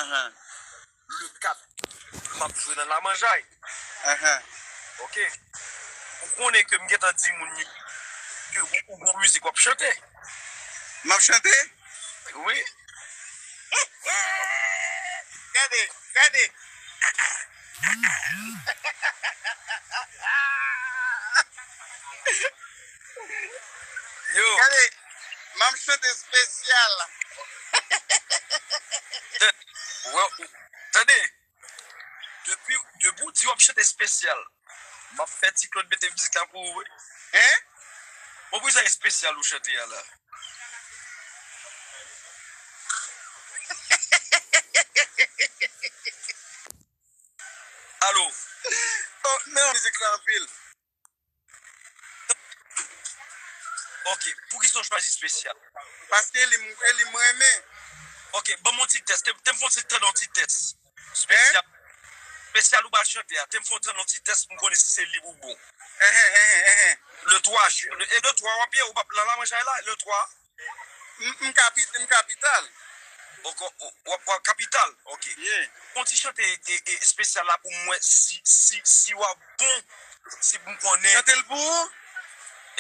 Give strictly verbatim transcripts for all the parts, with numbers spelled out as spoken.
Ahan. Le kat, m ap jwe nan Lamanjay. Ahan. Ok. Ou konnen ke m gentan di moun yo ke ou, ou gon mizik w ap chante. M ap chante? Wi. Gade, gade. Yo. Gade, m ap chante espesyal. Tande, depi, depi w di w ap chante espesyal, m ap fè Ti Claude mete mizik la pou ou, wi. Hein? Bon, poukisa espesyal ou chante a la? Alo? Oh, men mizik sa anpil. Ok, poukisa w chwazi espesyal? Paske li m, e li m renmen. Ok, ban m yon ti tès. Te, te m fè yon ti tande yon ti tès. Espesyal. Espesyal ou pral chante a. Te m fè yon tande yon ti tès pou m konnen si se li ou bon. Ehe, ehe, ehe. Le twa jen, le, e le twa w ap ye, ou p ap nan Lamanjay la, le twa? M, m kapi-, m kapital. Ok, w, w ap pran kapital, ok. Yeah. Fè yon ti chante e, e, espesyal la pou mwen si, si, si w ap bon, si pou m konnen. Chante l pou ou?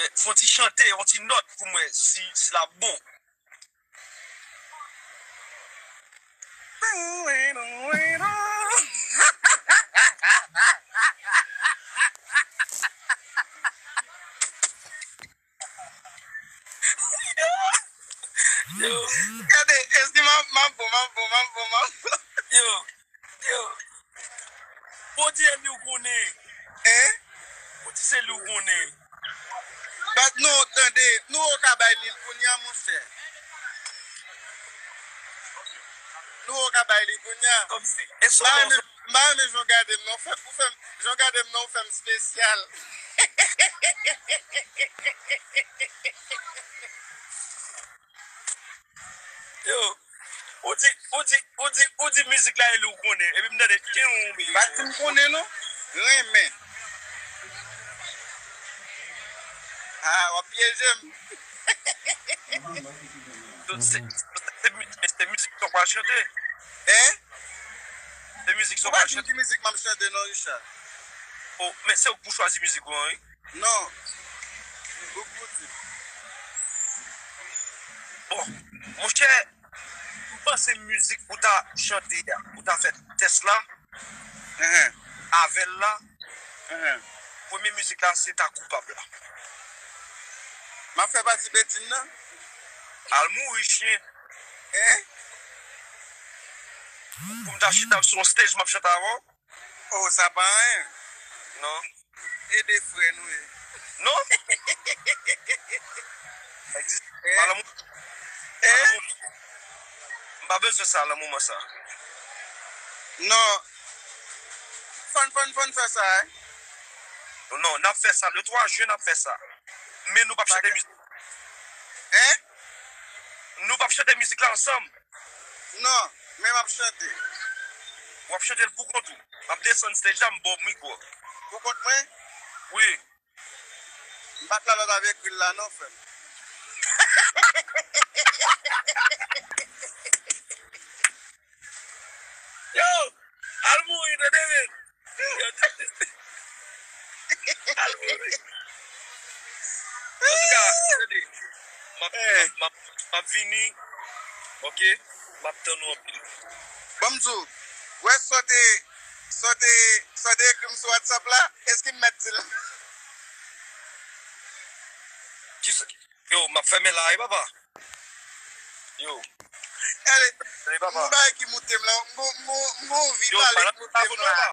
E, fè yon ti chante, yon ti nòt pou mwen si, si l ap bon. Yo. Gade, èske m ap, m ap bon, m ap bon, m ap bon, m ap bon. Yo, yo. Bondye li ou konnen. Hein? Bondye se li ou konnen. Bat nou, tande, nou ou ka bay li l kounye a, monchè. Nou ou ka bay li kounye a. Kòmsi. E solo. M pa renmen jan w gade m nan, ou fè, ou fè m, jan w gade m nan, ou fè m espesyal. Yo, ou di, ou di, ou di, ou di mizik la e li ou konnen. Epi m tande kenwon. Bat m konnen non. Renmen. Ah, w ap pyeje m. Se, se, se, se mizik sa w pral chante? Hein? Se mizik sa w pral chante? Ou pa di m ki mizik m ap chante non, Richard. Oh, men se ou k pou chwazi mizik ou an, wi. Non. Ou k pou di. Bon, monchè, m panse mizik ou ta chante a, ou ta fè tès la, ehe, avè l la, ehe, premye mizik la se ta koupab la. M ap fè pati Bedjine nan? Al mouri chen. Hein? Pou m ta chita sou yon stage, m ap chante avè w? Oh, sa pa anyen. Non. E de frè nou ye. Non. Egziste. Eh? Pa nan moman. Eh? Pa nan moman. M pa bezwen sa nan moman sa. Non. Fòn, fòn, fòn fè sa, eh? Non, n ap fè sa. Le twa jen, n ap fè sa. Men nou p ap chante mizik. Hein? Nou p ap chante mizik la ansanm. Non, men m ap chante. W ap chante l pou kont ou. M ap desann stage la, m ba w mikwo. Pou kont mwen? Wi. M pa t la lè w t ap ekri l la non, frè m. Yo! Al mouri, tande, men! Yo, al mouri. Antouka, tande, m ap, m ap, m ap, m ap vini, ok? M ap tann ou anpil. Ban m di w, wè sa w te, sa w te, sa w te ekri m sou WhatsApp la, èske m mèt di l? Kisa? Yo, m ap fèmen la wi, papa. Yo. Ale, ale, papa. M gon bagay ki moute m la. M gon, m gon, m gon anvi pale ki moute m la.